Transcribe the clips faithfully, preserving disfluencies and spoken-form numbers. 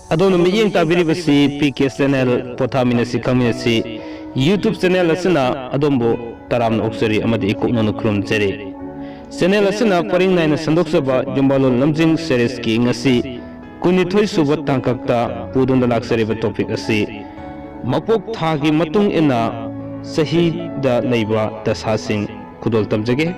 ꯑꯗꯣꯝꯅ ꯃꯤꯠꯌꯦꯡ ꯇꯥꯕꯤꯔꯤꯕꯁꯤ ꯄꯤ ꯀꯦ ꯆꯦꯅꯦꯜ꯫ ꯄꯣꯊꯥꯃꯤꯟꯅꯁꯤ, ꯈꯪꯃꯤꯟꯅꯁꯤ꯫ YouTube ꯆꯦꯅꯦꯜ ꯑꯁꯤꯅ ꯑꯗꯣꯝꯕꯨ ꯇꯔꯥꯝꯅ ꯑꯣꯛꯆꯔꯤ ꯑꯃꯗꯤ ꯏꯀꯣꯛꯅꯅ ꯈꯨꯔꯨꯝꯖꯔꯤ꯫ ꯆꯦꯅꯦꯜ ꯑꯁꯤꯅ ꯄꯔꯤꯡ ꯅꯥꯏꯅ ꯁꯟꯗꯣꯛꯆꯕ ꯌꯨꯝꯕꯥꯂꯣꯟ ꯂꯝꯖꯤꯡ ꯁꯦꯔꯤꯁꯀꯤ ꯉꯁꯤ ꯀꯨꯟꯅꯤꯊꯣꯏ ꯁꯨꯕ ꯇꯥꯡꯀꯛꯇ ꯄꯨꯗꯨꯅ ꯂꯥꯛꯆꯔꯤꯕ ꯇꯣꯄꯤꯛ ꯑꯁꯤ ꯃꯄꯣꯛ ꯊꯥꯒꯤ ꯃꯇꯨꯡ ꯏꯟꯅ ꯆꯍꯤꯗ ꯂꯩꯕ ꯗꯁꯥꯁꯤꯡ ꯈꯨꯗꯣꯜ ꯇꯝꯖꯒꯦ꯫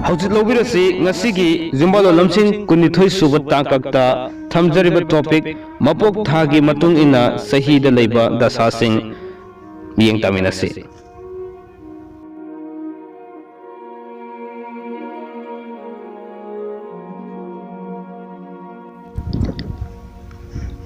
ꯍꯧꯖꯤꯛ ꯂꯧꯕꯤꯔꯁꯤ ꯉꯁꯤꯒꯤ ꯌꯨꯝꯕꯥꯂꯣꯟ ꯂꯝꯁꯤꯡ ꯀꯨꯟꯅꯤꯊꯣꯏ ꯁꯨꯕ ꯇꯥꯡꯀꯛꯇ ꯊꯝꯖꯔꯤꯕ ꯇꯣꯄꯤꯛ, ꯃꯄꯣꯛ ꯊꯥꯒꯤ ꯃꯇꯨꯡ ꯏꯟꯅ ꯆꯍꯤꯗ ꯂꯩꯕ ꯗꯁꯥꯁꯤꯡ꯫ ꯃꯤꯠꯌꯦꯡ ꯇꯥꯃꯤꯟꯅꯁꯤ꯫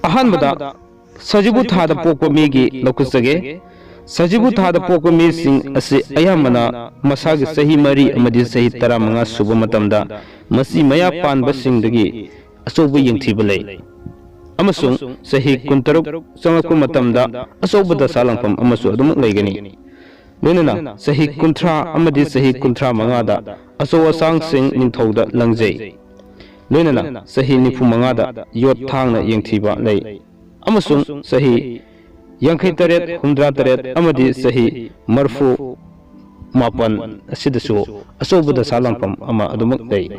ꯑꯍꯥꯟꯕꯗ ꯁꯖꯤꯕꯨ ꯊꯥꯗ ꯄꯣꯛꯄ ꯃꯤꯒꯤ ꯂꯧꯈꯠꯆꯒꯦ꯫ ꯁꯖꯤꯕꯨ ꯊꯥꯗ ꯄꯣꯛꯄ ꯃꯤꯁꯤꯡ ꯑꯁꯤ ꯑꯌꯥꯝꯕꯅ ꯃꯁꯥꯒꯤ ꯆꯍꯤ ꯃꯔꯤ ꯑꯃꯗꯤ ꯆꯍꯤ ꯇꯔꯥꯃꯉꯥ ꯁꯨꯕ ꯃꯇꯝꯗ ꯃꯆꯤ ꯃꯌꯥ ꯄꯥꯟꯕꯁꯤꯡꯗꯒꯤ ꯑꯆꯧꯕ ꯌꯦꯡꯊꯤꯕ ꯂꯩ, ꯑꯃꯁꯨꯡ ꯆꯍꯤ ꯀꯨꯟꯇꯔꯨꯛ ꯆꯪꯂꯛꯄ ꯃꯇꯝꯗ ꯑꯆꯧꯕ ꯗꯁꯥ ꯂꯥꯡꯐꯝ ꯑꯃꯁꯨ ꯑꯗꯨꯃꯛ ꯂꯩꯒꯅꯤ꯫ ꯂꯣꯏꯅꯅ ꯆꯍꯤ ꯀꯨꯟꯊ꯭ꯔꯥ ꯑꯃꯗꯤ ꯆꯍꯤ ꯀꯨꯟꯊ꯭ꯔꯥ ꯃꯉꯥꯗ ꯑꯆꯧ ꯑꯁꯥꯡꯁꯤꯡ ꯅꯤꯡꯊꯧꯗ ꯂꯪꯖꯩ꯫ ꯂꯣꯏꯅꯅ ꯆꯍꯤ ꯅꯤꯐꯨ ꯃꯉꯥꯗ ꯌꯣꯠ ꯊꯥꯡꯅ ꯌꯦꯡꯊꯤꯕ ꯂꯩ, ꯑꯃꯁꯨꯡ ꯆꯍꯤ ꯌꯥꯡꯈꯩ ꯇꯔꯦꯠ, ꯍꯨꯝꯗ꯭ꯔꯥ ꯇꯔꯦꯠ ꯑꯃꯗꯤ ꯆꯍꯤ ꯃꯔꯐꯨ ꯃꯥꯄꯟ ꯑꯁꯤꯗꯁꯨ ꯑꯆꯧꯕ ꯗꯁꯥ ꯂꯥꯡꯐꯝ ꯑꯃ ꯑꯗꯨꯃꯛ ꯂꯩ꯫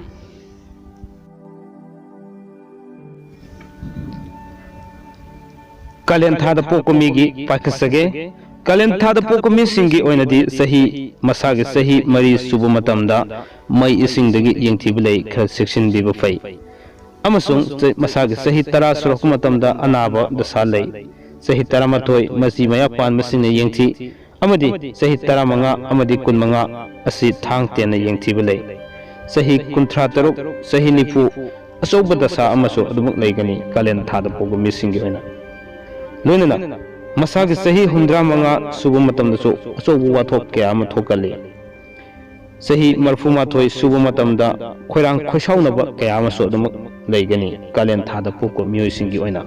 ꯀꯥꯂꯦꯟ ꯊꯥꯗ ꯄꯣꯛꯄ ꯃꯤꯒꯤ ꯄꯥꯏꯈꯠꯆꯒꯦ꯫ ꯀꯥꯂꯦꯟ ꯊꯥꯗ ꯄꯣꯛꯄ ꯃꯤꯁꯤꯡꯒꯤ ꯑꯣꯏꯅꯗꯤ ꯆꯍꯤ, ꯃꯁꯥꯒꯤ ꯆꯍꯤ ꯃꯔꯤ ꯁꯨꯕ ꯃꯇꯝꯗ ꯃꯩ ꯏꯁꯤꯡꯗꯒꯤ ꯌꯦꯡꯊꯤꯕ ꯂꯩ, ꯈꯔ ꯆꯦꯛꯁꯤꯟꯕꯤꯕ ꯐꯩ꯫ ꯑꯃꯁꯨꯡ ꯆ-, ꯃꯁꯥꯒꯤ ꯆꯍꯤ ꯇꯔꯥ ꯁꯨꯔꯛꯄ ꯃꯇꯝꯗ ꯑꯅꯥꯕ ꯗꯁꯥ ꯂꯩ꯫ ꯆꯍꯤ ꯇꯔꯥꯃꯥꯊꯣꯏ ꯃꯆꯤ ꯃꯌꯥ ꯄꯥꯟꯕꯁꯤꯡꯅ ꯌꯦꯡꯊꯤ, ꯑꯃꯗꯤ ꯆꯍꯤ ꯇꯔꯥꯃꯉꯥ ꯑꯃꯗꯤ ꯀꯨꯟꯃꯉꯥ ꯑꯁꯤ ꯊꯥꯡ ꯇꯦꯟꯅ ꯌꯦꯡꯊꯤꯕ ꯂꯩ꯫ ꯆꯍꯤ ꯀꯨꯟꯊ꯭ꯔꯥ ꯇꯔꯨꯛ, ꯆꯍꯤ ꯅꯤꯐꯨ ꯑꯆꯧꯕ ꯗꯁꯥ ꯑꯃꯁꯨ ꯑꯗꯨꯃꯛ ꯂꯩꯒꯅꯤ ꯀꯥꯂꯦꯟ ꯊꯥꯗ ꯄꯣꯛꯄ ꯃꯤꯁꯤꯡꯒꯤ ꯑꯣꯏꯅ꯫ ꯂꯣꯏꯅꯅ ꯃꯁꯥꯒꯤ ꯆꯍꯤ ꯍꯨꯝꯗ꯭ꯔꯥ ꯃꯉꯥ ꯁꯨꯕ ꯃꯇꯝꯗꯁꯨ ꯑꯆꯧꯕ ꯋꯥꯊꯣꯛ ꯀꯌꯥ ꯑꯃ ꯊꯣꯛꯀꯜꯂꯤ꯫ ꯆꯍꯤ ꯃꯔꯐꯨ ꯃꯥꯊꯣꯏ ꯁꯨꯕ ꯃꯇꯝꯗ ꯈꯣꯏꯔꯥꯡ ꯈꯣꯏꯁꯥꯎꯅꯕ ꯀꯌꯥ ꯑꯃꯁꯨ ꯑꯗꯨꯃꯛ ꯂꯩꯒꯅꯤ ꯀꯥꯂꯦꯟ ꯊꯥꯗ ꯄꯣꯛꯄ ꯃꯤꯑꯣꯏꯁꯤꯡꯒꯤ ꯑꯣꯏꯅ꯫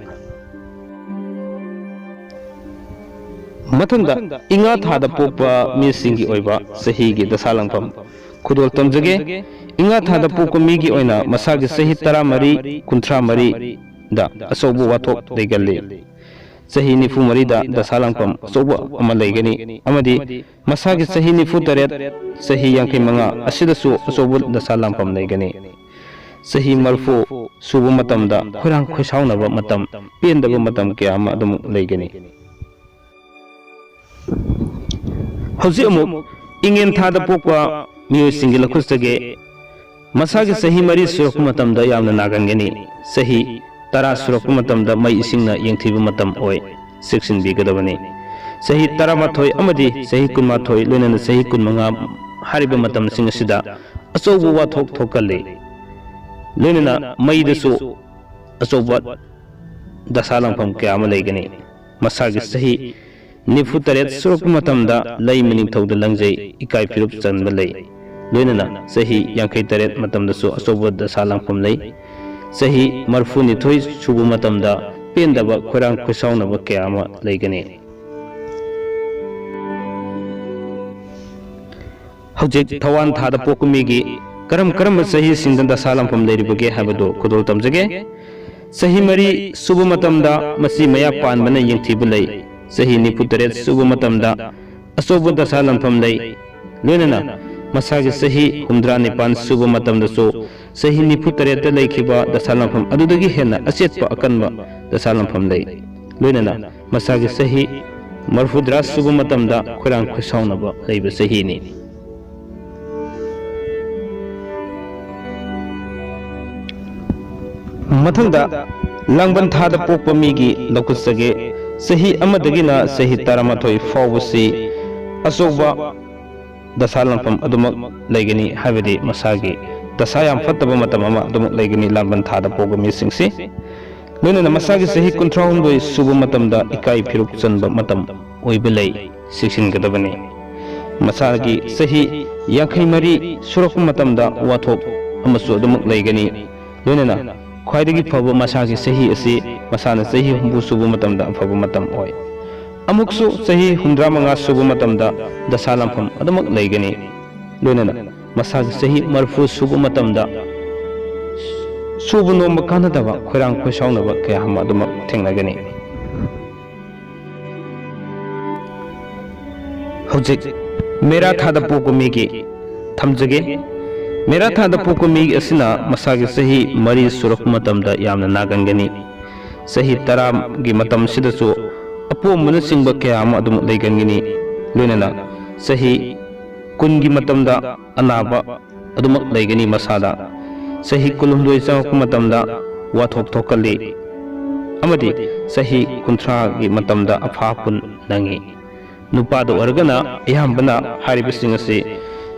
ꯃꯊꯪꯗ, ꯏꯉꯥ ꯊꯥꯗ ꯄꯣꯛꯄ ꯃꯤꯁꯤꯡꯒꯤ ꯑꯣꯏꯕ ꯆꯍꯤꯒꯤ ꯗꯁꯥ ꯂꯥꯡꯐꯝ ꯈꯨꯗꯣꯜ ꯇꯝꯖꯒꯦ꯫ ꯏꯉꯥ ꯊꯥꯗ ꯄꯣꯛꯄ ꯃꯤꯒꯤ ꯑꯣꯏꯅ ꯃꯁꯥꯒꯤ ꯆꯍꯤ ꯇꯔꯥꯃꯔꯤ, ꯀꯨꯟꯊ꯭ꯔꯥ ꯃꯔꯤꯗ ꯑꯆꯧꯕ ꯋꯥꯊꯣꯛ ꯂꯩꯒꯜꯂꯤ꯫ ꯆꯍꯤ ꯅꯤꯐꯨ ꯃꯔꯤꯗ ꯗꯁꯥ ꯂꯥꯡꯐꯝ ꯑꯆꯧꯕ ꯑꯃ ꯂꯩꯒꯅꯤ ꯑꯃꯗꯤ ꯃꯁꯥꯒꯤ ꯆꯍꯤ ꯅꯤꯐꯨ ꯇꯔꯦꯠ, ꯆꯍꯤ ꯌꯥꯡꯈꯩ ꯃꯉꯥ ꯑꯁꯤꯗꯁꯨ ꯑꯆꯧꯕ ꯗꯁꯥ ꯂꯥꯡꯐꯝ ꯂꯩꯒꯅꯤ꯫ ꯆꯍꯤ ꯃꯔꯐꯨ ꯁꯨꯕ ꯃꯇꯝꯗ ꯈꯣꯏꯔꯥꯡ ꯈꯣꯏꯁꯥꯎꯅꯕ ꯃꯇꯝ, ꯄꯦꯟꯗꯕ ꯃꯇꯝ ꯀꯌꯥ ꯑꯃ ꯑꯗꯨꯃꯛ ꯂꯩꯒꯅꯤ꯫ ꯍꯧꯖꯤꯛ ꯑꯃꯨꯛ ꯏꯉꯦꯟ ꯊꯥꯗ ꯄꯣꯛꯄ ꯃꯤꯑꯣꯏꯁꯤꯡꯒꯤ ꯂꯧꯈꯠꯆꯒꯦ꯫ ꯃꯁꯥꯒꯤ ꯆꯍꯤ ꯃꯔꯤ ꯁꯨꯔꯛꯄ ꯃꯇꯝꯗ ꯌꯥꯝꯅ ꯅꯥꯒꯟꯒꯅꯤ꯫ ꯆꯍꯤ ꯇꯔꯥ ꯁꯨꯔꯛꯄ ꯃꯇꯝꯗ ꯃꯩ ꯏꯁꯤꯡꯅ ꯌꯦꯡꯊꯤꯕ ꯃꯇꯝ ꯑꯣꯏ, ꯆꯦꯛꯁꯤꯟꯕꯤꯒꯗꯕꯅꯤ꯫ ꯆꯍꯤ ꯇꯔꯥꯃꯥꯊꯣꯏ ꯑꯃꯗꯤ ꯆꯍꯤ ꯀꯨꯟꯃꯥꯊꯣꯏ ꯂꯣꯏꯅꯅ ꯆꯍꯤ ꯀꯨꯟꯃꯉꯥ ꯍꯥꯏꯔꯤꯕ ꯃꯇꯝꯁꯤꯡ ꯑꯁꯤꯗ ꯑꯆꯧꯕ ꯋꯥꯊꯣꯛ ꯊꯣꯛꯀꯜꯂꯤ꯫ ꯂꯣꯏꯅꯅ ꯃꯩꯗꯁꯨ ꯑꯆꯧꯕ ꯗꯁꯥ ꯂꯥꯡꯐꯝ ꯀꯌꯥ ꯑꯃ ꯂꯩꯒꯅꯤ꯫ ꯃꯁꯥꯒꯤ ꯆꯍꯤ ꯅꯤꯐꯨ ꯇꯔꯦꯠ ꯁꯨꯔꯛꯄ ꯃꯇꯝꯗ ꯂꯩꯃ ꯅꯤꯡꯊꯧꯗ ꯂꯪꯖꯩ, ꯏꯀꯥꯏ ꯐꯤꯔꯨꯞ ꯆꯟꯕ ꯂꯩ꯫ ꯂꯣꯏꯅꯅ ꯆꯍꯤ ꯌꯥꯡꯈꯩ ꯇꯔꯦꯠ ꯃꯇꯝꯗꯁꯨ ꯑꯆꯧꯕ ꯗꯁꯥ ꯂꯥꯡꯐꯝ ꯂꯩ꯫ ꯆꯍꯤ ꯃꯔꯐꯨ ꯅꯤꯊꯣꯏ ꯁꯨꯕ ꯃꯇꯝꯗ ꯄꯦꯟꯗꯕ, ꯈꯣꯏꯔꯥꯡ ꯈꯣꯏꯁꯥꯎꯅꯕ ꯀꯌꯥ ꯑꯃ ꯂꯩꯒꯅꯤ꯫ ꯍꯧꯖꯤꯛ ꯊꯋꯥꯟ ꯊꯥꯗ ꯄꯣꯛꯄ ꯃꯤꯒꯤ ꯀꯔꯝ ꯀꯔꯝꯕ ꯆꯍꯤꯁꯤꯡꯗ ꯗꯁꯥ ꯂꯥꯡꯐꯝ ꯂꯩꯔꯤꯕꯒꯦ ꯍꯥꯏꯕꯗꯨ ꯈꯨꯗꯣꯜ ꯇꯝꯖꯒꯦ꯫ ꯆꯍꯤ ꯃꯔꯤ ꯁꯨꯕ ꯃꯇꯝꯗ ꯃꯆꯤ ꯃꯌꯥ ꯄꯥꯟꯕꯅ ꯌꯦꯡꯊꯤꯕ ꯂꯩ꯫ ꯆꯍꯤ ꯅꯤꯐꯨ ꯇꯔꯦꯠ ꯁꯨꯕ ꯃꯇꯝꯗ ꯑꯆꯧꯕ ꯗꯁꯥ ꯂꯥꯡꯐꯝ ꯂꯩ꯫ ꯂꯣꯏꯅꯅ ꯃꯁꯥꯒꯤ ꯆꯍꯤ ꯍꯨꯝꯗ꯭ꯔꯥ ꯅꯤꯄꯥꯟ ꯁꯨꯕ ꯃꯇꯝꯗꯁꯨ ꯆꯍꯤ ꯅꯤꯐꯨ ꯇꯔꯦꯠꯇ ꯂꯩꯈꯤꯕ ꯗꯁꯥ ꯂꯥꯡꯐꯝ ꯑꯗꯨꯗꯒꯤ ꯍꯦꯟꯅ ꯑꯆꯦꯠꯄ ꯑꯀꯟꯕ ꯗꯁꯥ ꯂꯥꯡꯐꯝ ꯂꯩ꯫ ꯂꯣꯏꯅꯅ ꯃꯁꯥꯒꯤ ꯆꯍꯤ ꯃꯔꯐꯨꯗ꯭ꯔꯥ ꯁꯨꯕ ꯃꯇꯝꯗ ꯈꯣꯏꯔꯥꯡ ꯈꯣꯏꯁꯥꯎꯅꯕ ꯂꯩꯕ ꯆꯍꯤꯅꯤ꯫ ꯃꯊꯪꯗ ꯂꯥꯡꯕꯟ ꯊꯥꯗ ꯄꯣꯛꯄ ꯃꯤꯒꯤ ꯂꯧꯈꯠꯆꯒꯦ꯫ ꯆꯍꯤ ꯑꯃꯗꯒꯤꯅ ꯆꯍꯤ ꯇꯔꯥꯃꯥꯊꯣꯏ ꯐꯥꯎꯕꯁꯤ ꯑꯆꯧꯕ ꯗꯁꯥ ꯂꯥꯡꯐꯝ ꯑꯗꯨꯃꯛ ꯂꯩꯒꯅꯤ, ꯍꯥꯏꯕꯗꯤ ꯃꯁꯥꯒꯤ ꯗꯁꯥ ꯌꯥꯝ ꯐꯠꯇꯕ ꯃꯇꯝ ꯑꯃ ꯑꯗꯨꯃꯛ ꯂꯩꯒꯅꯤ ꯂꯥꯡꯕꯟ ꯊꯥꯗ ꯄꯣꯛꯄ ꯃꯤꯁꯤꯡꯁꯤ꯫ ꯂꯣꯏꯅꯅ ꯃꯁꯥꯒꯤ ꯆꯍꯤ ꯀꯨꯟꯊ꯭ꯔꯥ ꯍꯨꯝꯗꯣꯏ ꯁꯨꯕ ꯃꯇꯝꯗ ꯏꯀꯥꯏ ꯐꯤꯔꯨꯛ ꯆꯟꯕ ꯃꯇꯝ ꯑꯣꯏꯕ ꯂꯩ, ꯆꯦꯛꯁꯤꯟꯒꯗꯕꯅꯤ꯫ ꯃꯁꯥꯒꯤ ꯆꯍꯤ ꯌꯥꯡꯈꯩ ꯃꯔꯤ ꯁꯨꯔꯛꯄ ꯃꯇꯝꯗ ꯋꯥꯊꯣꯛ ꯑꯃꯁꯨ ꯑꯗꯨꯃꯛ ꯂꯩꯒꯅꯤ꯫ ꯂꯣꯏꯅꯅ ꯈ꯭ꯋꯥꯏꯗꯒꯤ ꯐꯕ ꯃꯁꯥꯒꯤ ꯆꯍꯤ ꯑꯁꯤ ꯃꯁꯥꯅ ꯆꯍꯤ ꯍꯨꯝꯐꯨ ꯁꯨꯕ ꯃꯇꯝꯗ ꯑꯐꯕ ꯃꯇꯝ ꯑꯣꯏ꯫ ꯑꯃꯨꯛꯁꯨ ꯆꯍꯤ ꯍꯨꯝꯗ꯭ꯔꯥ ꯃꯉꯥ ꯁꯨꯕ ꯃꯇꯝꯗ ꯗꯁꯥ ꯂꯥꯡꯐꯝ ꯑꯗꯨꯃꯛ ꯂꯩꯒꯅꯤ꯫ ꯂꯣꯏꯅꯅ ꯃꯁꯥꯒꯤ ꯆꯍꯤ ꯃꯔꯤꯐꯨ ꯁꯨꯕ ꯃꯇꯝꯗ ꯁꯨꯕ ꯅꯣꯝꯕ ꯀꯥꯟꯅꯗꯕ, ꯈꯣꯏꯔꯥꯡ ꯈꯣꯏꯁꯥꯎꯅꯕ ꯀꯌꯥ ꯑꯃ ꯑꯗꯨꯃꯛ ꯊꯦꯡꯅꯒꯅꯤ꯫ ꯍꯧꯖꯤꯛ ꯃꯦꯔꯥ ꯊꯥꯗ ꯄꯣꯛꯄ ꯃꯤꯒꯤ ꯊꯝꯖꯒꯦ꯫ ꯃꯦꯔꯥ ꯊꯥꯗ ꯄꯣꯛꯄ ꯃꯤ ꯑꯁꯤꯅ ꯃꯁꯥꯒꯤ ꯆꯍꯤ ꯃꯔꯤ ꯁꯨꯔꯛꯄ ꯃꯇꯝꯗ ꯌꯥꯝꯅ ꯅꯥꯒꯟꯒꯅꯤ꯫ ꯆꯍꯤ ꯇꯔꯥꯒꯤ ꯃꯇꯝꯁꯤꯗꯁꯨ ꯑꯄꯣꯝꯕꯅꯆꯤꯡꯕ ꯀꯌꯥ ꯑꯃ ꯑꯗꯨꯃꯛ ꯂꯩꯒꯟꯒꯅꯤ꯫ ꯂꯣꯏꯅꯅ ꯆꯍꯤ ꯀꯨꯟꯒꯤ ꯃꯇꯝꯗ ꯑꯅꯥꯕ ꯑꯗꯨꯃꯛ ꯂꯩꯒꯅꯤ ꯃꯁꯥꯗ꯫ ꯆꯍꯤ ꯀꯨꯟꯍꯨꯝꯗꯣꯏ ꯆꯪꯉꯛꯄ ꯃꯇꯝꯗ ꯋꯥꯊꯣꯛ ꯊꯣꯛꯀꯜꯂꯤ꯫ ꯑꯃꯗꯤ ꯆꯍꯤ ꯀꯨꯟꯊ꯭ꯔꯥꯒꯤ ꯃꯇꯝꯗ ꯑꯐꯥ ꯄꯨꯟ ꯅꯪꯉꯤ꯫ ꯅꯨꯄꯥꯗ ꯑꯣꯏꯔꯒꯅ ꯑꯌꯥꯝꯕꯅ ꯍꯥꯏꯔꯤꯕꯁꯤꯡ ꯑꯁꯤ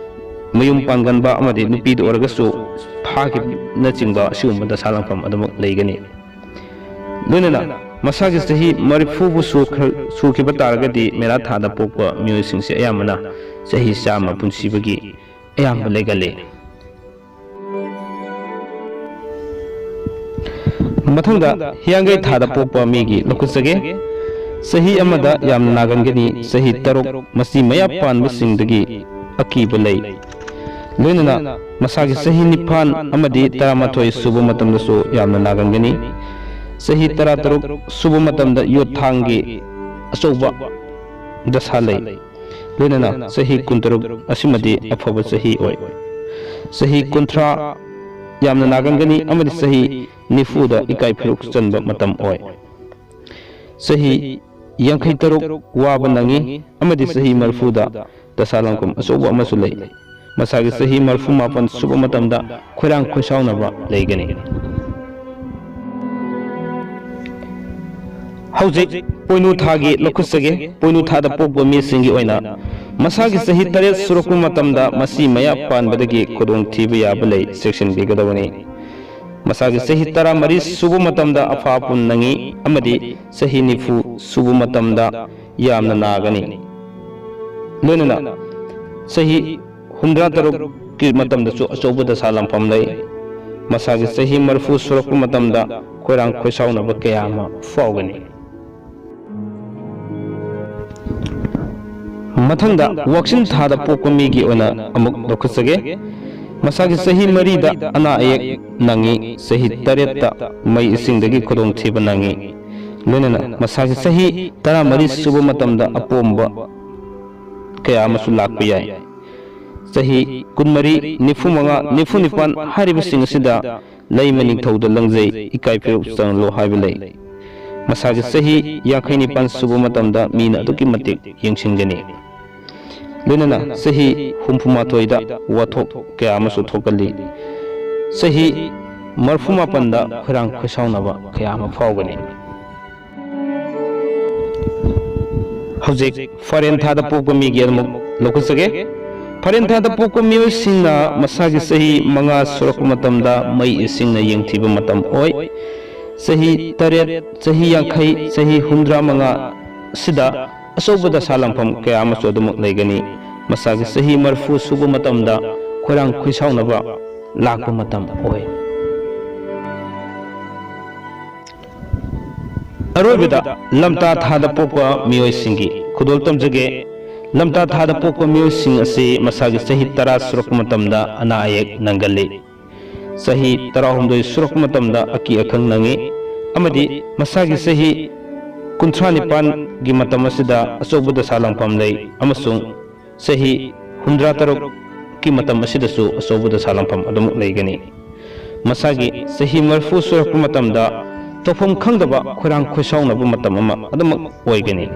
ꯃꯌꯨꯝ ꯄꯥꯟꯒꯟꯕ ꯑꯃꯗꯤ ꯅꯨꯄꯤꯗ ꯑꯣꯏꯔꯒꯁꯨ ꯐꯥꯈꯤꯕꯅꯆꯤꯡꯕ ꯑꯁꯤꯒꯨꯝꯕ ꯗꯁꯥ ꯂꯥꯡꯐꯝ ꯑꯗꯨꯃꯛ ꯂꯩꯒꯅꯤ꯫ ꯂꯣꯏꯅꯅ ꯃꯁꯥꯒꯤ ꯆꯍꯤ ꯃꯔꯤꯐꯨꯕꯨ ꯁꯨꯈ꯭ꯔ-, ꯁꯨꯈꯤꯕ ꯇꯥꯔꯒꯗꯤ ꯃꯦꯔꯥ ꯊꯥꯗ ꯄꯣꯛꯄ ꯃꯤꯑꯣꯏꯁꯤꯡꯁꯦ ꯑꯌꯥꯝꯕꯅ ꯆꯍꯤ ꯆꯥꯝꯃ ꯄꯨꯟꯁꯤꯕꯒꯤ ꯑꯌꯥꯝꯕ ꯂꯩꯒꯜꯂꯤ꯫ ꯃꯊꯪꯗ ꯍꯤꯌꯥꯡꯒꯩ ꯊꯥꯗ ꯄꯣꯛꯄ ꯃꯤꯒꯤ ꯂꯧꯈꯠꯆꯒꯦ꯫ ꯆꯍꯤ ꯑꯃꯗ ꯌꯥꯝꯅ ꯅꯥꯒꯟꯒꯅꯤ꯫ ꯆꯍꯤ ꯇꯔꯨꯛ ꯃꯆꯤ ꯃꯌꯥ ꯄꯥꯟꯕꯁꯤꯡꯗꯒꯤ ꯑꯀꯤꯕ ꯂꯩ꯫ ꯂꯣꯏꯅꯅ ꯃꯁꯥꯒꯤ ꯆꯍꯤ ꯅꯤꯄꯥꯟ ꯑꯃꯗꯤ ꯇꯔꯥꯃꯥꯊꯣꯏ ꯁꯨꯕ ꯃꯇꯝꯗꯁꯨ ꯌꯥꯝꯅ ꯅꯥꯒꯟꯒꯅꯤ꯫ ꯆꯍꯤ ꯇꯔꯥꯇꯔꯨꯛ ꯁꯨꯕ ꯃꯇꯝꯗ ꯌꯣꯠ ꯊꯥꯡꯒꯤ ꯑꯆꯧꯕ ꯗꯁꯥ ꯂꯩ꯫ ꯂꯣꯏꯅꯅ ꯆꯍꯤ ꯀꯨꯟꯇꯔꯨꯛ ꯑꯁꯤꯃꯗꯤ ꯑꯐꯕ ꯆꯍꯤ ꯑꯣꯏ꯫ ꯆꯍꯤ ꯀꯨꯟꯊ꯭ꯔꯥ ꯌꯥꯝꯅ ꯅꯥꯒꯟꯒꯅꯤ ꯑꯃꯗꯤ ꯆꯍꯤ ꯅꯤꯐꯨꯗ ꯏꯀꯥꯏ ꯐꯤꯔꯨꯛ ꯆꯟꯕ ꯃꯇꯝ ꯑꯣꯏ꯫ ꯆꯍꯤ ꯌꯥꯡꯈꯩ ꯇꯔꯨꯛ ꯋꯥꯕ ꯅꯪꯉꯤ ꯑꯃꯗꯤ ꯆꯍꯤ ꯃꯔꯤꯐꯨꯗ ꯗꯁꯥ ꯂꯥꯡꯐꯝ ꯑꯆꯧꯕ ꯑꯃꯁꯨ ꯂꯩ꯫ ꯃꯁꯥꯒꯤ ꯆꯍꯤ ꯃꯔꯤꯐꯨ ꯃꯥꯄꯟ ꯁꯨꯕ ꯃꯇꯝꯗ ꯈꯣꯏꯔꯥꯡ ꯈꯣꯏꯁꯥꯎꯅꯕ ꯂꯩꯒꯅꯤ꯫ ꯍꯧꯖꯤꯛ ꯄꯣꯏꯅꯨ ꯊꯥꯒꯤ ꯂꯧꯈꯠꯆꯒꯦ꯫ ꯄꯣꯏꯅꯨ ꯊꯥꯗ ꯄꯣꯛꯄ ꯃꯤꯁꯤꯡꯒꯤ ꯑꯣꯏꯅ ꯃꯁꯥꯒꯤ ꯆꯍꯤ ꯇꯔꯦꯠ ꯁꯨꯔꯛꯄ ꯃꯇꯝꯗ ꯃꯆꯤ ꯃꯌꯥ ꯄꯥꯟꯕꯗꯒꯤ ꯈꯨꯗꯣꯡꯊꯤꯕ ꯌꯥꯕ ꯂꯩ, ꯆꯦꯛꯁꯤꯟꯕꯤꯒꯗꯕꯅꯤ꯫ ꯃꯁꯥꯒꯤ ꯆꯍꯤ ꯇꯔꯥꯃꯔꯤ ꯁꯨꯕ ꯃꯇꯝꯗ ꯑꯐꯥ ꯄꯨꯟ ꯅꯪꯉꯤ ꯑꯃꯗꯤ ꯆꯍꯤ ꯅꯤꯐꯨ ꯁꯨꯕ ꯃꯇꯝꯗ ꯌꯥꯝꯅ ꯅꯥꯒꯅꯤ꯫ ꯂꯣꯏꯅꯅ ꯆꯍꯤ ꯍꯨꯝꯗ꯭ꯔꯥ ꯇꯔꯨꯛꯀꯤ ꯃꯇꯝꯗꯁꯨ ꯑꯆꯧꯕ ꯗꯁꯥ ꯂꯥꯡꯐꯝ ꯂꯩ꯫ ꯃꯁꯥꯒꯤ ꯆꯍꯤ ꯃꯔꯤꯐꯨ ꯁꯨꯔꯛꯄ ꯃꯇꯝꯗ ꯈꯣꯏꯔꯥꯡ ꯈꯣꯏꯁꯥꯎꯅꯕ ꯀꯌꯥ ꯑꯃ ꯐꯥꯎꯒꯅꯤ꯫ ꯃꯊꯪꯗ ꯋꯥꯛꯆꯤꯟ ꯊꯥꯗ ꯄꯣꯛꯄ ꯃꯤꯒꯤ ꯑꯣꯏꯅ ꯑꯃꯨꯛ ꯂꯧꯈꯠꯆꯒꯦ꯫ ꯃꯁꯥꯒꯤ ꯆꯍꯤ ꯃꯔꯤꯗ ꯑꯅꯥ ꯑꯌꯦꯛ ꯅꯪꯉꯤ, ꯆꯍꯤ ꯇꯔꯦꯠꯇ ꯃꯩ ꯏꯁꯤꯡꯗꯒꯤ ꯈꯨꯗꯣꯡꯊꯤꯕ ꯅꯪꯉꯤ, ꯂꯣꯏꯅꯅ ꯃꯁꯥꯒꯤ ꯆꯍꯤ ꯇꯔꯥꯃꯔꯤ ꯁꯨꯕ ꯃꯇꯝꯗ ꯑꯄꯣꯝꯕ ꯀꯌꯥ ꯑꯃꯁꯨ ꯂꯥꯛꯄ ꯌꯥꯏ꯫ ꯆꯍꯤ ꯀꯨꯟꯃꯔꯤ, ꯅꯤꯐꯨ ꯃꯉꯥ, ꯅꯤꯐꯨ ꯅꯤꯄꯥꯟ ꯍꯥꯏꯔꯤꯕꯁꯤꯡ ꯑꯁꯤꯗ ꯂꯩꯃ ꯅꯤꯡꯊꯧꯗ ꯂꯪꯖꯩ, ꯏꯀꯥꯏ ꯐꯤꯔꯨꯛ ꯆꯪꯂꯣ ꯍꯥꯏꯕ ꯂꯩ꯫ ꯃꯁꯥꯒꯤ ꯆꯍꯤ ꯌꯥꯡꯈꯩ ꯅꯤꯄꯥꯟ ꯁꯨꯕ ꯃꯇꯝꯗ ꯃꯤꯅ ꯑꯗꯨꯛꯀꯤ ꯃꯇꯤꯛ ꯌꯦꯡꯁꯤꯟꯒꯅꯤ꯫ ꯂꯣꯏꯅꯅ ꯆꯍꯤ ꯍꯨꯝꯐꯨ ꯃꯥꯊꯣꯏꯗ ꯋꯥꯊꯣꯛ ꯀꯌꯥ ꯑꯃꯁꯨ ꯊꯣꯛꯀꯜꯂꯤ꯫ ꯆꯍꯤ ꯃꯔꯐꯨ ꯃꯥꯄꯟꯗ ꯈꯣꯏꯔꯥꯡ ꯈꯣꯏꯁꯥꯎꯅꯕ ꯀꯌꯥ ꯑꯃ ꯐꯥꯎꯒꯅꯤ꯫ ꯍꯧꯖꯤꯛ ꯐꯥꯔꯦꯟ ꯊꯥꯗ ꯄꯣꯛꯄ ꯃꯤꯒꯤ ꯑꯃꯨꯛ ꯂꯧꯈꯠꯆꯒꯦ꯫ ꯐꯥꯔꯦꯟ ꯊꯥꯗ ꯄꯣꯛꯄ ꯃꯤꯑꯣꯏꯁꯤꯡꯅ ꯃꯁꯥꯒꯤ ꯆꯍꯤ ꯃꯉꯥ ꯁꯨꯔꯛꯄ ꯃꯇꯝꯗ ꯃꯩ ꯏꯁꯤꯡꯅ ꯌꯦꯡꯊꯤꯕ ꯃꯇꯝ ꯑꯣꯏ꯫ ꯆꯍꯤ ꯇꯔꯦꯠ, ꯆꯍꯤ ꯌꯥꯡꯈꯩ, ꯆꯍꯤ ꯍꯨꯝꯗ꯭ꯔꯥ ꯃꯉꯥ ꯑꯁꯤꯗ ꯑꯆꯧꯕ ꯗꯁꯥ ꯂꯥꯡꯐꯝ ꯀꯌꯥ ꯑꯃꯁꯨ ꯑꯗꯨꯃꯛ ꯂꯩꯒꯅꯤ꯫ ꯃꯁꯥꯒꯤ ꯆꯍꯤ ꯃꯔꯐꯨ ꯁꯨꯕ ꯃꯇꯝꯗ ꯈꯣꯏꯔꯥꯡ ꯈꯣꯏꯁꯥꯎꯅꯕ ꯂꯥꯛꯄ ꯃꯇꯝ ꯑꯣꯏ꯫ ꯑꯔꯣꯏꯕꯗ ꯂꯝꯇꯥ ꯊꯥꯗ ꯄꯣꯛꯄ ꯃꯤꯑꯣꯏꯁꯤꯡꯒꯤ ꯈꯨꯗꯣꯜ ꯇꯝꯖꯒꯦ꯫ ꯂꯝꯇꯥ ꯊꯥꯗ ꯄꯣꯛꯄ ꯃꯤꯑꯣꯏꯁꯤꯡ ꯑꯁꯤ ꯃꯁꯥꯒꯤ ꯆꯍꯤ ꯇꯔꯥ ꯁꯨꯔꯛꯄ ꯃꯇꯝꯗ ꯑꯅꯥ ꯑꯌꯦꯛ ꯅꯪꯒꯜꯂꯤ꯫ ꯆꯍꯤ ꯇꯔꯥꯍꯨꯝꯗꯣꯏ ꯁꯨꯔꯛꯄ ꯃꯇꯝꯗ ꯑꯀꯤ ꯑꯈꯪ ꯅꯪꯏ ꯑꯃꯗꯤ ꯃꯁꯥꯒꯤ ꯆꯍꯤ ꯀꯨꯟꯊ꯭ꯔꯥ ꯅꯤꯄꯥꯟꯒꯤ ꯃꯇꯝ ꯑꯁꯤꯗ ꯑꯆꯧꯕ ꯗꯁꯥ ꯂꯥꯡꯐꯝ ꯂꯩ ꯑꯃꯁꯨꯡ ꯆꯍꯤ ꯍꯨꯝꯗ꯭ꯔꯥ ꯇꯔꯨꯛꯀꯤ ꯃꯇꯝ ꯑꯁꯤꯗꯁꯨ ꯑꯆꯧꯕ ꯗꯁꯥ ꯂꯥꯡꯐꯝ ꯑꯗꯨꯃꯛ ꯂꯩꯒꯅꯤ꯫ ꯃꯁꯥꯒꯤ ꯆꯍꯤ ꯃꯔꯐꯨ ꯁꯨꯔꯛꯄ ꯃꯇꯝꯗ ꯇꯧꯐꯝ ꯈꯪꯗꯕ ꯈꯣꯏꯔꯥꯡ ꯈꯣꯏꯁꯥꯎꯅꯕ ꯃꯇꯝ ꯑꯃ ꯑꯗꯨꯃꯛ ꯑꯣꯏꯒꯅꯤ꯫